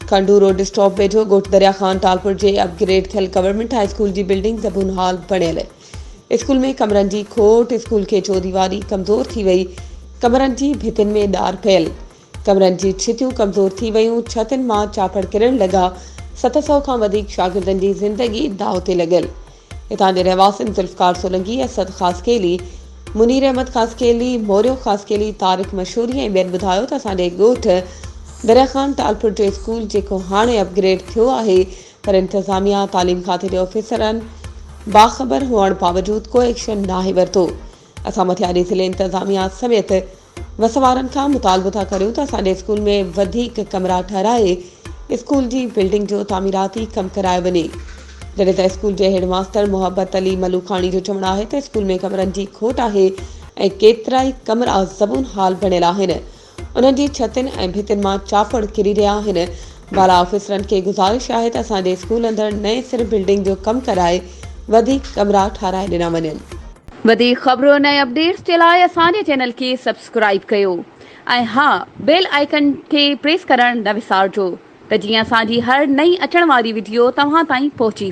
کنڊو road stop ويجهو ڳوٺ دريا خان ٽالپر جي اپ گريڊ ٿيل گورنمينٽ هاء اسڪول جي بلڊنگ زبون حال بڻيل، اسڪول ۾ ڪمرن جي کوٽ، اسڪول کي چوديواري ڪمزور ٿي وئي، ڪمرن جي ڀتين ۾ ڏار پيل، ڪمرن جي ڇتيون ڪمزور ٿي ويون، ڇتين مان چاپڙ ڪرڻ لڳا، 700 کان وڌيڪ شاگردن جي زندگي داء تي لڳل. هتان جي رهواسين ذوالفقار سولنگي، اسد خاصخيلي، منير احمد خاصخيلي، موريو خاصخيلي، طارق مشوري ۽ ٻين ٻڌايو ته اسان جي ڳوٺ دريا خان ٽالپر جو اسڪول جيڪو هاڻي اپ گريڊ ٿيو آهي پر انتظاميا تعليم کاتي جي آفيسرن باخبر هئڻ باوجود ڪو ايڪشن ناهي ورتو اسان مٿياري ضلعي انتظاميا سميت وس وارن کان مطالبو ٿا ڪريون ته اسان جي اسڪول ۾ وڌيڪ ڪمرا ٺهرائي اسڪول جي بلڊنگ جو تعميراتي ڪم ڪرايو وڃي. جڏهن ته اسڪول جي هيڊ ماستر محبت علي ملوکاڻي جو چوڻ آهي ته اسڪول ۾ ڪمرن جي کوٽ آهي ۽ ڪيترائي ڪمرا زبون حال بڻيل آهن انهن جي ڇتين ۽ ڀتين مان چاپڙ ڪري رهيا آهن بالا آفيسرن کي گذارش آهي ته اسان جي اسڪول اندر نئين سر بلڊنگ جو ڪم ڪرائي وڌيڪ ڪمرا ٺهرائي ڏنا وڃن. وڌيڪ خبرن ۽ اپڊيٽس جي لاء اسان جي چينل کي سبسڪرائيب ڪيو ۽ ها بيل آئيڪن کي پريس ڪرڻ نه وسارجو ته جيئن اسان جي هر نئين اچڻ واري وڊيو توهان تائين پهچي.